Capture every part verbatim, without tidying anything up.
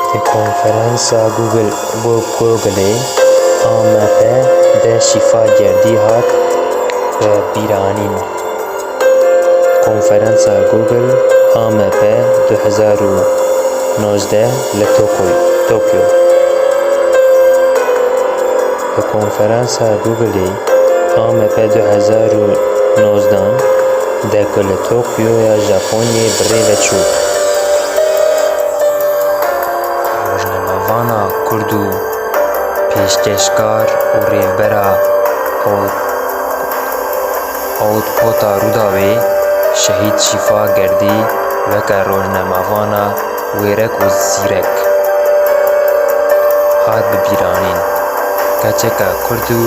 Di konferansa Google, Go-, Googleê A M P de Şîfa Gerdî hat bi bîranîn. Konferansa Google A M P du hezar û nozdeh li Tokyo, Tokyo. Di konferansa Googleê A M P du hezar û nozdeh de ku li Tokyoya Japonyayê bi rê ve çû. Rojnamevana Kurd û pêşkeşkar û rêvbera Out-, Outpota Rûdawê Şehîd Şîfa Gerdî weke rojnamevana wêrek û zîrek hat bi bîranîn. Keçeka Kurd û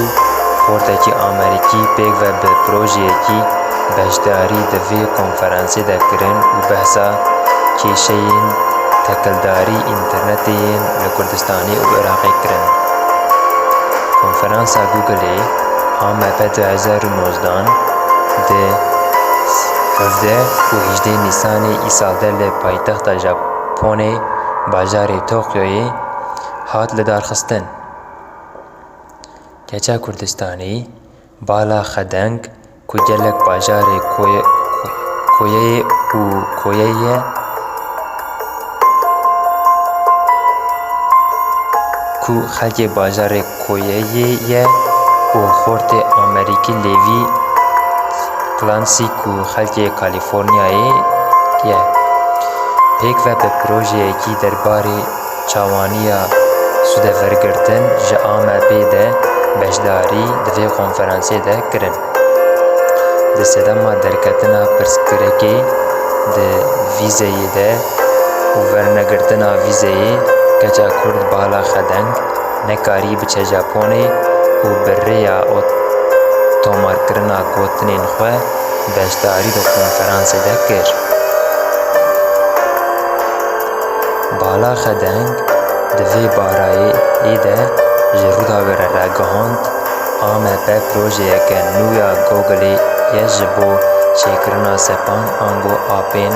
xortekî Amerîkî pêk ve bi projeyekî beşdarî di vê konferansê de kirin û behsa kêşeyên tekildarî înternetê yên li Kurdistanê û Iraqê kirin. Konferansa Googleê A M P du hezar û nozdeh di hevdeh û hejdeh Nîsanê îsal de li paytexta Japonê, bajarê Tokyoyê hat lidarxistin. Keça Kurdistanî, bala xedeng ku gelek bajarê koye-, koyeyê û koyeyê ku xelkê bajarê koyeyê ye û xortê Amerîkî Levî Clancy ku xelkê Kalîforniyayê ye, pêk ve bi projeyekî derbarê çawaniya sûdevergirtin ji A M P de beşdarî di vê konferansê de kirin. Di sedema derketina pirsgirêkê di vîzeyê de û vernegirtina vîzeyê, keça Kurd bala xedeng nekarî biçe Japonê û bi rêya ot-, tomarkirina gotinên xwe beşdarî di konferansê de kir. Bala xedeng di vê barayê de ji Rûdawê re ragihand, A M P projeyeke nû ya Googleê ye ji bo çêkirina sepan ango apên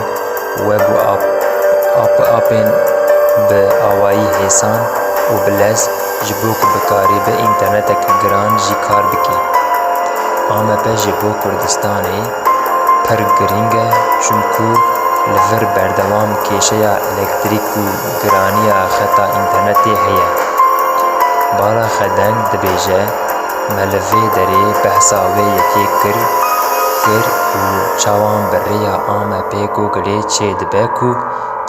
web û ap-, ap-, apên bi awayî hêsan û bi lez ji bo ku bikaribe înternetek giran jî kar bike. A M P ji bo Kurdistanê pir girîng e, çimkû li vir berdewam kêşeya elektrîk û giraniya xeta înternetê heye. Bala xedeng dibêje, me li vê derê behsa wê yekê kir, kir û çawan bi rêya A M P Googleê çêdibe ku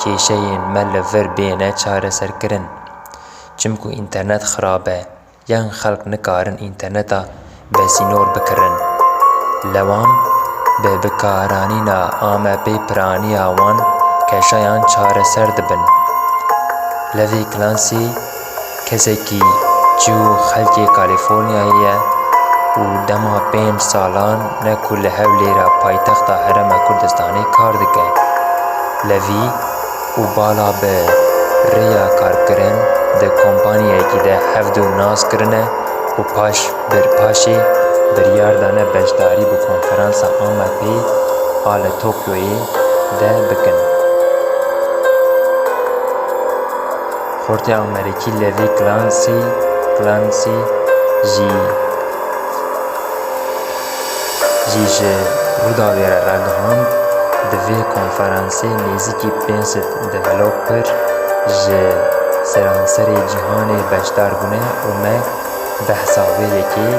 kêşeyên me li vir bêne çareserkirin. Çimkû înternet xirab e, yan xelk nikarin înterneta besînor bikirin. Lewan bi bikaranîna A M P piraniya wan keşayan çareser dibin. Levî Clancy kesekî çû xelkê Kalîforniyayê ye û dema pênc salan ne ku li Hewlêra paytexta Herêma Kurdistanê kar dike. Levî û bala bi rêya karkirin di kompaniyekî de hevdu nas kirine û paş bir paşê biryar dane beşdarî bi konferansa A M P a li Tokyoyê de bikin. Xortê Amerîkî Levî Clancy, Clancy jî jî ji Rûdawê re ragihand, di vê konferansê nêzîkî pênc sed developer ji seranserê cîhanê beşdar bûne û me behsa wê yekê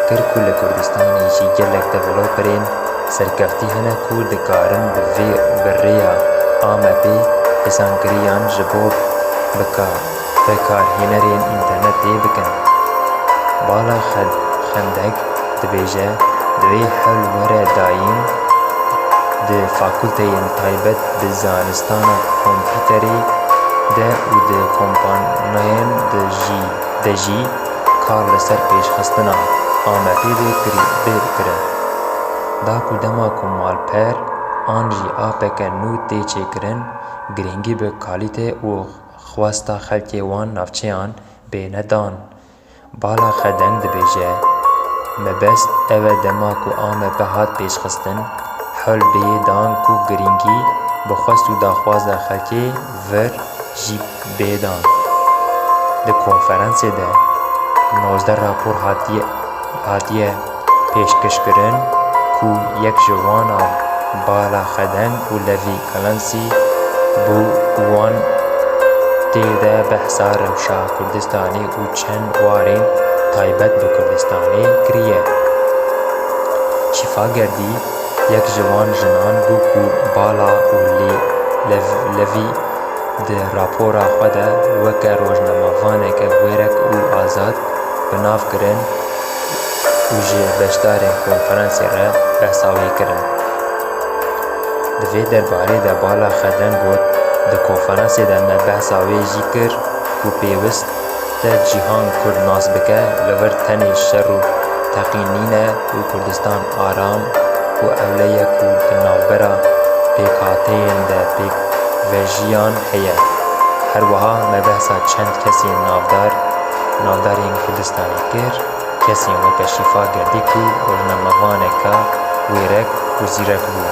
kir ku li Kurdistanê jî gelek developerên serkeftî hene ku dikarin bi vê, bi rêya A M P hêsankiriyan ji bo bika-, bekarhênerên înternetê bikin. Bala Xed-, Xendek dibêje, divê hewl were dayîn di fakulteyên taybet bi zanistana kompîterê de û di kompaniyên de jî, de jî kar li ser pêşxistina A M P bê kirî-, bê kirin. Da ku dema ku malper an jî apeke nû tê çêkirin, girîngî bi kalîte û xwesta xelkê wan navçeyan bêne dan. Bala Xedeng dibêje, mebest ew e dema ku A M P hat pêşxistin, hewl bê dan ku girîngî bi xwest û daxwaza xelkê vir jî bê dan. Di konferansê de nozdeh rapor hatiye, hatiye pêşkêşkirin ku yek ji wan a bala xedeng û Levî Clancy bû, wan tê de behsa rewşa Kurdistanê û çend warên taybet bi Kurdistanê kiriye. Şîfa Gerdî yek ji wan jinan bû ku bala û lê Lev-, Levî di rapora xwe de weke rojnamevaneke wêrek û azad bi nav kirin û ji beşdarên konferansê re behsa wê kirin. Di vê derbarê de bala xedeng got, di konferansê de me behsa wê jî kir ku pêwist e cîhan Kurd nas bike, li vir tenê şer û teqîn nîne û Kurdistan aram û ewle ye ku di navbera pêkhateyên de pêkvejiyan heye. Her wiha me behsa çend kesên navdar, navdarên Kurdistanê kir, kesên weke Şîfa Gerdî ku rojnamevaneke wêrek û zîrek bû.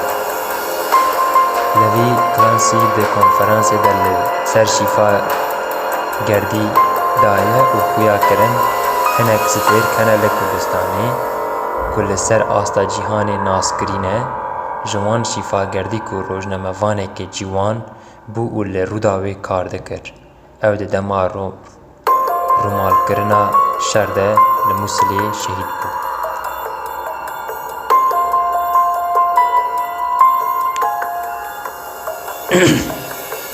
Levî Clancy di konferansê de li ser Şîfa Gerdî daye û xuya kirin, hinek stêrk hene li Kurdistanê ku li ser asta cîhanê naskirî ne, ji wan Şîfa Gerdî ku rojnamevaneke ciwan bû û li Rûdawê kar dikir. Ew di dema ro-, rûmalkirina şer de li Mûsilê şehîd bû.